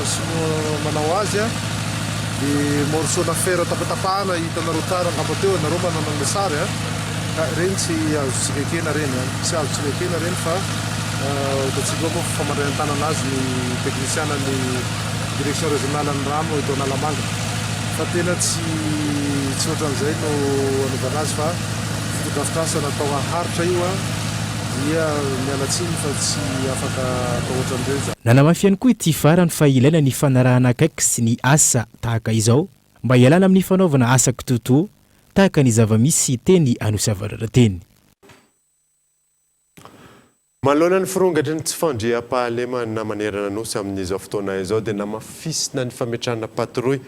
sinoa manao azy dia morceau-na fer tapatapahana hitanareo tsara angamba teo ianareo manana an'ilay sary an, ka ireny tsy azontsika ekena ireny an, tsy azontsika ekena ireny fa hitantsika eo moa fa mandray an-tanana azy ny teknisianan'ny direction régionale ny rano eto Analamanga fa tena tsy tsy ohatran'izay no anaovana azy fa fotodrafitrasa natao haharitra io an. Dia miala tsiny fa tsy afaka atao ohatran'ireny za. Nanamafy ihany koa ity farany fa ilaina ny fanarahana akaiky sy ny asa tahaka izao mba hialana amin'ny fanaovana asa kitotoa tahaka ny zava-misy teny Anosiavaratra teny. Manoloana ny firongatry ny tsy fandriampahalemana manerana Nosy amin'izao fotoana izao dia namafisina ny fametrahana patrouille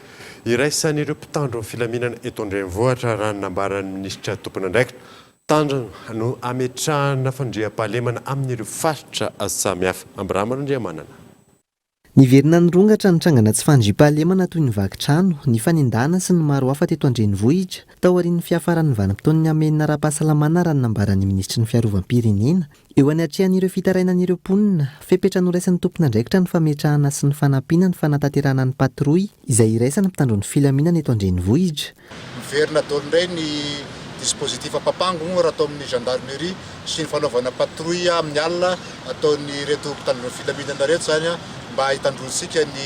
iraisan'ireo mpitandro ny filaminana eto an-drenivohitra raha ny nambaran'ny minisitra tompon'andraikitra. Tanjona no hametrahana fandriampahalemana amin'ireo faritra samihafa. Abraham Randriamanana. Niverina nirongatra ny trangana tsy fandriampahalemana toy ny vaky trano, ny fanendahana sy ny maro hafa teto an-drenivohitra, taorian'ny fiafaran'ny vanim-potoan'ny hamehana ara-pahasalamana raha ny nambaran'ny minisitry ny Fiarovam-pirenena. Eo anatrehan'ireo fitarainan'ireo mponina, fepetra noraisin'ny tompon'andraikitra ny fametrahana sy ny fanampiana ny fanatanterahana ny patrouille izay iraisan'ny mpitandro ny filaminana eto an-drenivohitra. Miverina daholo indray ny dispositif papango moa raha atao amin'ny gendarmerie sy ny fanaovana patrouille amin'ny alina ataon'ireto mpitandro ny filaminana ireto izany mba hitandroantsika ny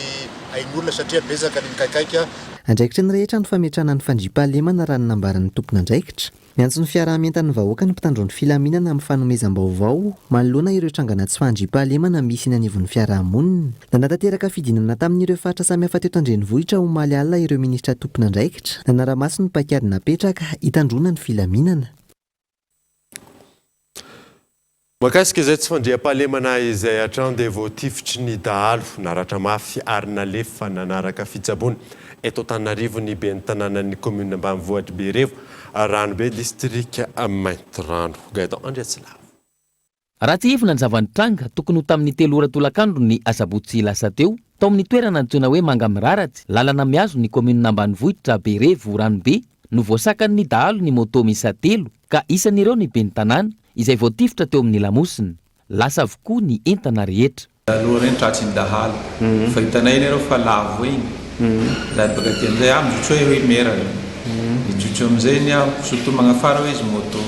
ain'olona satria betsaka ny mikaikaika. Andraikitry ny rehetra ny fametrahana ny fandriampahalemana raha ny nambaran'ny tompon'andraikitra. Miantso ny fiaraha-mientan'ny vahoaka ny mpitandro ny filaminana amin'ny fanomezam-baovao manoloana ireo trangana tsy fahandriampahalemana misy eny anivon'ny fiarahamonina. Nanatanteraka fidinana tamin'ireo faritra samihafa teto an-drenivohitra omaly alina ireo minisitra tompon'andraikitra, nanara-maso ny paikady napetraka hitandroana ny filaminana. Mahakasika izay tsy fandriampahalemana izay hatrany dia voatifitry ny dahalo, naratra mafy ary nalefa nanaraka fitsaboana eto Antananarivo ny ben'ny tanànan'ny kaominina ambanivohitr'i Berevo, Ranobe, distrika Maintirano. Gaëtan Andriatsilavo. Raha tsiahivina ny zava-nitranga, tokony ho tamin'ny telo ora tolakandro ny asabotsy lasa teo, tao amin'ny toerana antsoina hoe Mangamiraratsy, lalana mihazo ny kaominina ambanivohitra Berevo, Ranobe, no voasakan'ny dahalo ny moto miisa telo, ka isan'ireo ny ben'ny tanàna, izay voatifitra teo amin'ny lamosiny. Lasa avokoa ny entana rehetra. Aloha reny tratry ny dahalo fa hitanay anie reo fa lavo igny za baka aty amizay ah mijotso e hoy mera reo nijotso amizay anie aho surtout magnafara hoe izy moto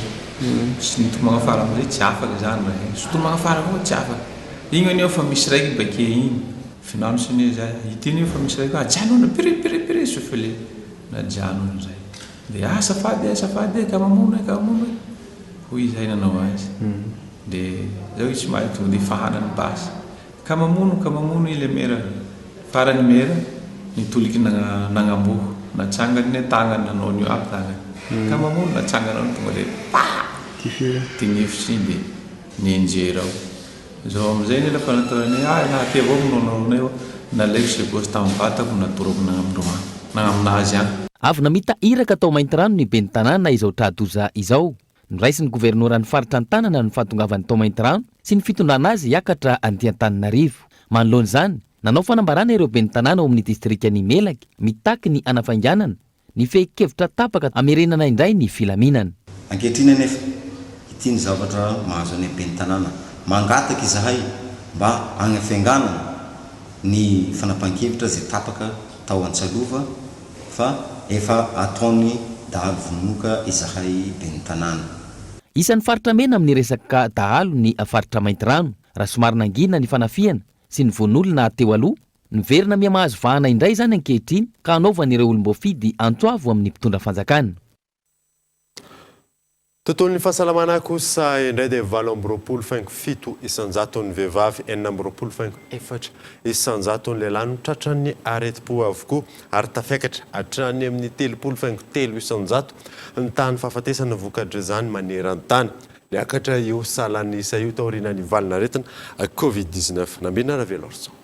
sy nito magnafara amizay tsy afaka zany raha igny surtout magnafara avao tsy afaka igny anie fa misy raiky bake igny finance anie zay ity anie fa misy raiky ajanona pire pire pire souffle najanony zay de ah azafady e azafady e ka mamono e ka mamono e Hoy izahay nanao azy. Dia zao izy somary tonga dia fahanany basy. Ka mamono, ka mamono i le mera. Farany mera nitoliky nagnamboho. Natsangany ny tagnany, nanao an'io aby tagnany. Ka mamono, natsangana ao tonga dia pa! Tinifitry iny dia nianjera ao. Zao amizay anie lafa nataonay ah laha ty avao no nanaovanay io, nalaiko ze gosy tamin'ny vatako natorako nagnamindreo agny, nagnaminazy agny. Avy namita iraka tao Maintirano ny ben'ny tanàna izao tra-doza izao. Noraisin'ny governoran'ny faritra an-tanana ny fahatongavany tao Maintirano sy ny fitondrana azy hiakatra anty Antananarivo. Manoloana izany, nanao fanambarana ireo ben'ny tanàna ao amin'ny distrikan'i Melaky mitaky ny hanafainganana Ny fehin-kevitra tapaka hamerenana indray ny filaminana. Ankehitriny anefa, ity ny zavatra mahazo anay ben'ny tanàna. Mangataka izahay mba hagnafianganana ny fanapahan-kevitra izay tapaka tao Antsalova fa efa ataony dahalo vonomoka izahay ben'ny tanàna. Isan'ny faritra mena amin'ny resaka dahalo ny faritra Maintirano. Raha somary nangina ny fanafihana sy ny vono olona teo aloha, Miverina miha-mahazo vahana indray izany ankehitriny ka hanaovan'ireo olom-boafidy antso avo amin'ny mpitondra fanjakana. Tontolon'ny fahasalamana kosa indray dia 28 faingo 7 isan-jaton'ny vehivavy, 26 faingo 4 isan-jaton'ny lehilahy no tratran'ny aretim-po avokoa ary tafiakatra hatrany amin'ny 30 faingo 3 isan-jato ny tahan'ny fahafatesana vokatr'izany maneran-tany. Niakatra io salan'isa io taorian'ny valin'aretina Covid 19. Nambinina Ravelorson.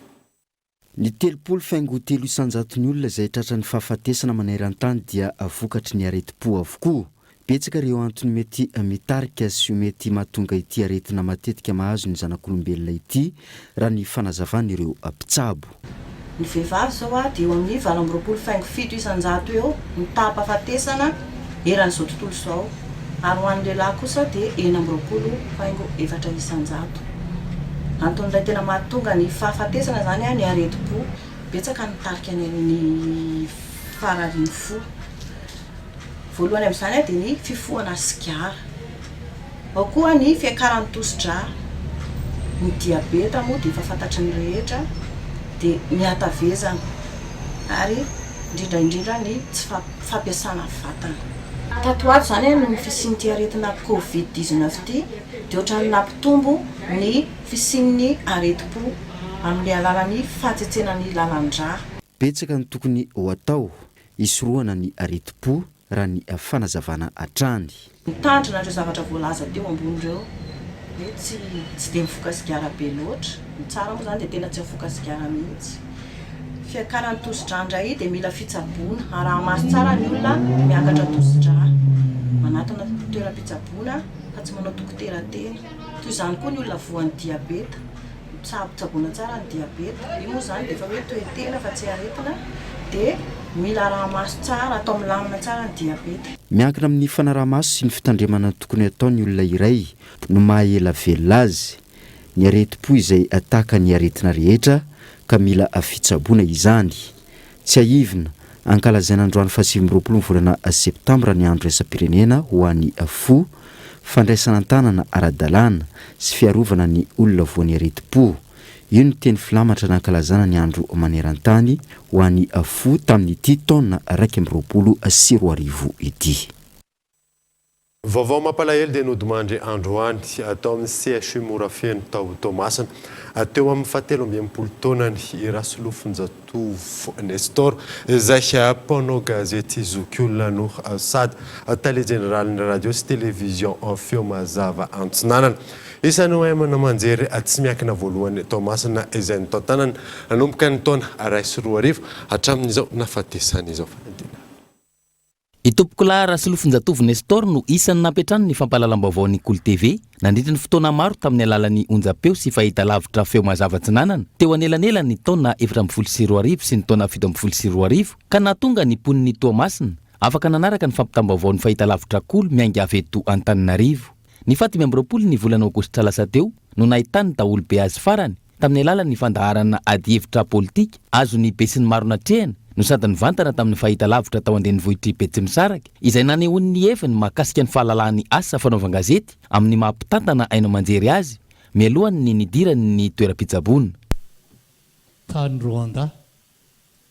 Ny 30 faingo telo isan-jaton'ny olona izay tratran'ny fahafatesana maneran-tany dia vokatry ny aretim-po avokoa. Betsaka ireo antony mety mitarika sy mety mahatonga ity aretina matetika mahazo ny zanak'olombelona ity, raha ny fanazavan'ireo mpitsabo. Ny vehivavy izao dia eo amin'ny 28 faingo 7 isan-jato eo ny taham-pahafatesana eran'izao tontolo izao ary ho an'ny lehilahy kosa dia 26 faingo 4 isan-jato. Anton'ilay tena mahatonga ny fahafatesana izany ny aretim-po. Betsaka ny mitarika ny ny fararian'ny fo. Voalohany amin'izany dia ny fifohana sigara. Ao koa ny fiakaran'ny tosi-drà. Ny diabeta moa dia efa fantatry ny rehetra, dia ny hatavezana ary indrindra indrindra ny tsy fampiasana vatana. Tato ho ato izany noho ny fisian'ity aretina covid 19 ity dia ohatran'ny nampitombo ny fisian'ny aretim-po amin'ny alalan'ny fahatsetsenan'ny lalan-drà. Betsaka ny tokony ho atao hisorohana ny aretim-po raha ny fanazavana hatrany. Mitandrina ireo zavatra voalaza teo ambony ireo. Hoe tsy tsy dia mifoka sigara be loatra. Ny tsara moa izany dia tena tsy mifoka sigara mihitsy. Fiakaran'ny tosi-drà indray dia mila fitsaboana. Araha-maso tsara ny olona miakatra tosi-drà. Manatona toeram-pitsaboana fa tsy manao dokotera tena. Toy izany koa ny olona voan'ny diabeta. Mitsabo tsaboina tsara ny diabeta. Io moa izany dia efa hoe toe-tena fa tsy aretina. Dia mila araha-maso tsara, atao milamina tsara ny diabeta. Miankina amin'ny fanaraha-maso sy ny fitandremana tokony hatao ny olona iray no maha ela velona azy. Ny aretim-po izay tahaka ny aretina rehetra ka mila fitsaboana izany. Tsiahivina, ankalazaina androany faha 29 ny volana septambra ny andro iraisam-pirenena ho an'ny fo, fandraisana an-tanana ara-dalàna sy fiarovana ny olona voan'ny aretim-po. Io no teny filamatra nankalazana ny andro maneran-tany ho an'ny fo tamin'ity taona 2021 ity. Vaovao mampalahelo dia nodimandry androany tao amin'ny CHU Morafeno tao Toamasina, teo amin'ny fahatelo amby 60 taonany i Rasolofonjatovo Nestor, izay mpanao gazety zokiolona no sady tale jeneralin'ny radio sy television Feo Mazava Antsinanana. Isan'ny haino aman-jery tsy miankina voalohany Toamasina izay notantanany nanomboka ny taona 2001 hatramin'izao nahafatesany izao. Fanadinana. Itompokolahy Rasolofonjatovo Nestor no isan'ny nampiantrano ny fampahalalam-baovaon'ny Kolo TV nandritra ny fotoana maro tamin'ny alalan'ny onjam-peo sy fahitalavitra Feo Mazava Atsinanana teo anelanelan'ny taona 2014 sy ny taona 2017 ka nahatonga ny mponin'i Toamasina afaka nanaraka ny fampitam-baovaon'ny fahitalavitra Kolo miainga avy eto Antananarivo. Ny faha 25 ny volana aogositra lasa teo no nahitan'ny daholobe azy farany tamin'ny alalan'ny fandaharana adihevitra politika azon'ny besinimaro natrehana no sady nivantana tamin'ny fahitalavitra tao an-drenivohitr'i Betsimisaraka izay nanehoany ny heviny mahakasika ny fahalalahan'ny asa fanaovan-gazety amin'ny maha mpitantana haino aman-jery azy mialohan'ny nidirany ny toeram-pitsaboana. Tany Rwanda,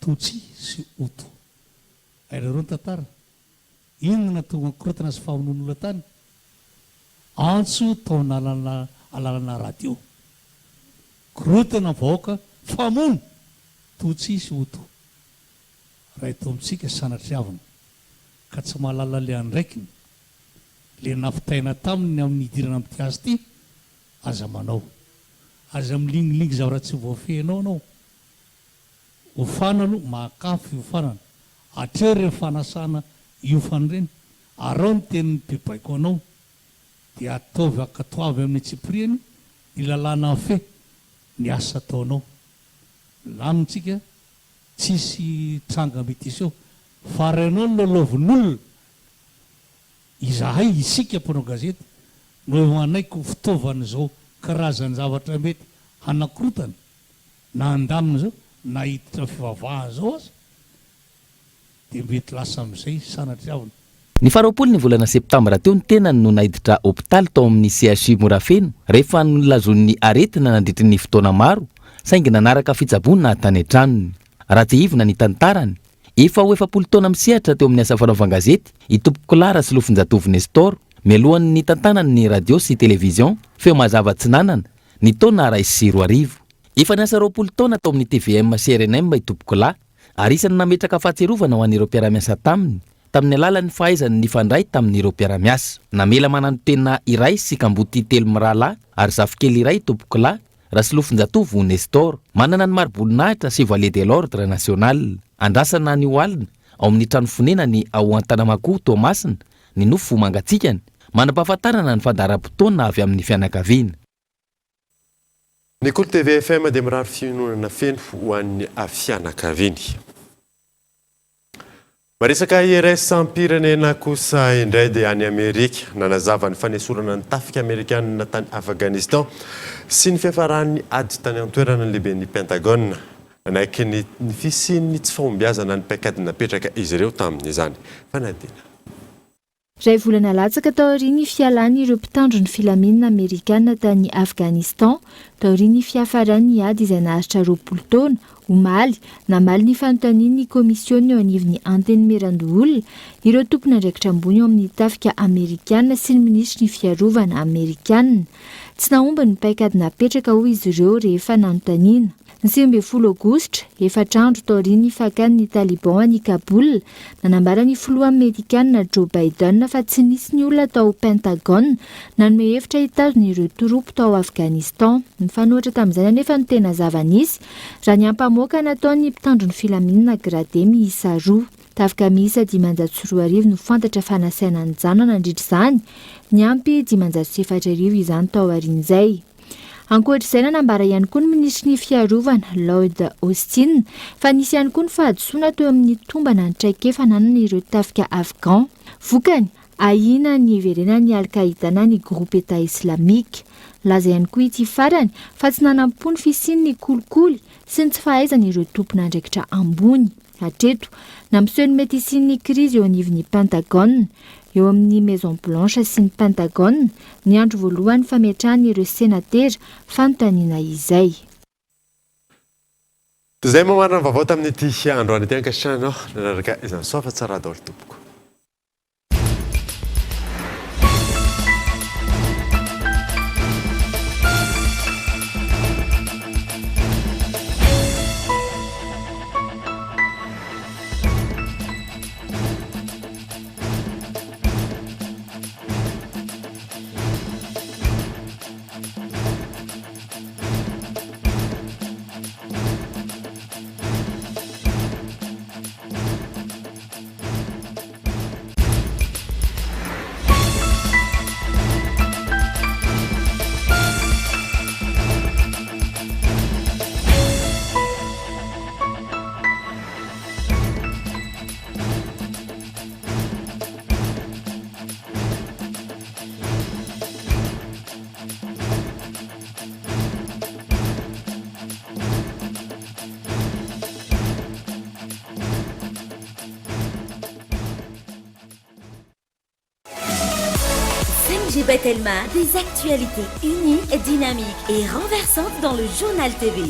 Tutsi sy Hutu. Hainareo ny tantara? Inona no nahatonga ny korontana sy famonoan'olona tany? Antso tao alalana radio. Korontana ny vahoaka, famono! Tutsi sy Hutu. Raha eto amintsika sanatriavina ka tsy mahalala le andraikiny, le nampitaina taminy ny amin'ny hidirana amin'ity asa ity, aza manao. Aza milingilingy zavatra tsy voafehinao anao. Ofana aloha, mahakafo fiofanana. Hatreo ireny fanasana hiofana ireny, araho ny tenin'ny mpibaiko anao, dia ataovy ankatoavy amin'ny antsipiriany ny lalàna mifehy ny asa ataonao. Milamina tsika, tsisy tranga mety hiseho. Fa raha ianao no lalaovin'olona, izahay, isika mpanao gazety, no eo hanaiky ho fitaovan'izao karazan-javatra mety hanakorontana, na handamina izao na hiditra amin'ny fivavahana izao aza dia mety lasa amin'izay sanatriavina. Ny faha 20 ny volana septambra teo ny tenany no naiditra hopitaly tao amin'ny CHU Morafeno rehefa nolazoin'ny aretina nandritry ny fotoana maro saingy nanaraka fitsaboana tany an-tranony. Raha tsiahivina ny tantarany, efa ho 40 taona misehatra teo amin'ny asa fanaovan-gazety i Tompokolahy Rasolofonjatovo Nestor mialohan'ny nitantanany ny radio sy television Feo Mazava Atsinanana ny taona 2001. Efa niasa 20 taona tao amin'ny tvm sy rnm i Tompokolahy ary isan'ny nametraka fahatsiarovana ho an'ireo mpiara-miasa taminy tamin'ny alalan'ny fahaizany nifandray tamin'ireo mpiara-miasa. Namela mananotena iray sy kamboty telo mirahalahy ary zafikely iray i Tompokolahy, Rasolofonjatovo Nestor. Manana ny mari-boninahitra Chevalier de l'Ordre National. Andrasana anio alina ao amin'ny trano fonenany ao Antanamakoa, Toamasina, ny nofo mangatsiakany, manam-pahafantarana ny fandaharam-potoana avy amin'ny fianakaviana. Ny Kolo TV FM dia mirary fiononana feno ho an'ny fianakaviany. Maresaka iraisam-pirenena kosa indray dia any Amerika, nanazava ny fanesorana ny tafika amerikanina tany Afghanistan sy ny fiafaran'ny ady tany an-toerana ny lehiben'ny Pentagone. Nanaiky ny fisian'ny tsy fahombiazana ny paikady napetraka izy ireo tamin'izany fanadinana. Iray volana latsaka taorian'ny fialan'ireo mpitandro ny filaminana amerikana tany Afghanistan, taorian'ny fiafaran'ny ady izay naharitra 20 taona, Omaly, namaly ny fanontanian'ny kaomisiona eo anivon'ny Antenimierandoholona ireo tompon'andraikitra ambony ao amin'ny tafika amerikana sy ny minisitry ny fiarovana amerikana. Tsy nahomby ny paikady napetraka hoy izy ireo rehefa nanontaniana. Ny 19 aogositra, efatra andro taorian'ny fakan'ny Taliban an'i Kaboul, nanambara ny filoha amerikana Joe Biden fa tsy nisy ny olona tao Pentagon nanome hevitra hitazona ireo tropy tao Afghanistan. Nifanohitra tamin'izany anefa ny tena zava-nisy, raha ny ampamoaka nataon'ny mpitandro ny filaminana gradé miisa roa. Tafika miisa 2500 no fantatra fa nasaina nijanona nandritra izany, niampy 4500 izany tao aorian'izay. Ankoatra izay, nanambara ihany koa ny minisitry ny Fiarovana, Lloyd Austin, fa nisy ihany koa ny fahadisoana teo amin'ny tombana ny traikefa ananan'ireo tafika Afghan. Vokany, ahiana ny hiverenan'ny Al-Qaïda na ny Groupe Etat Islamique. Nilaza ihany koa ity farany fa tsy nanam-po ny fisian'ny kolikoly sy ny tsy fahaizan'ireo tompon'andraikitra ambony. Hatreto, nampiseho ny mety hisian'ny krizy eo anivon'ny Pentagone, eo amin'ny Maison Blanche sy ny Pentagone, ny andro voalohan'ny fametrahan'ireo senatera fanontaniana izay. Toy izay mamarana ny vaovao tamin'ity androany ity ankasitrahana anao nanaraka izany soa fa tsara daholo tompoko. 5G by Telma, des actualités uniques, dynamiques et renversantes dans le journal TV.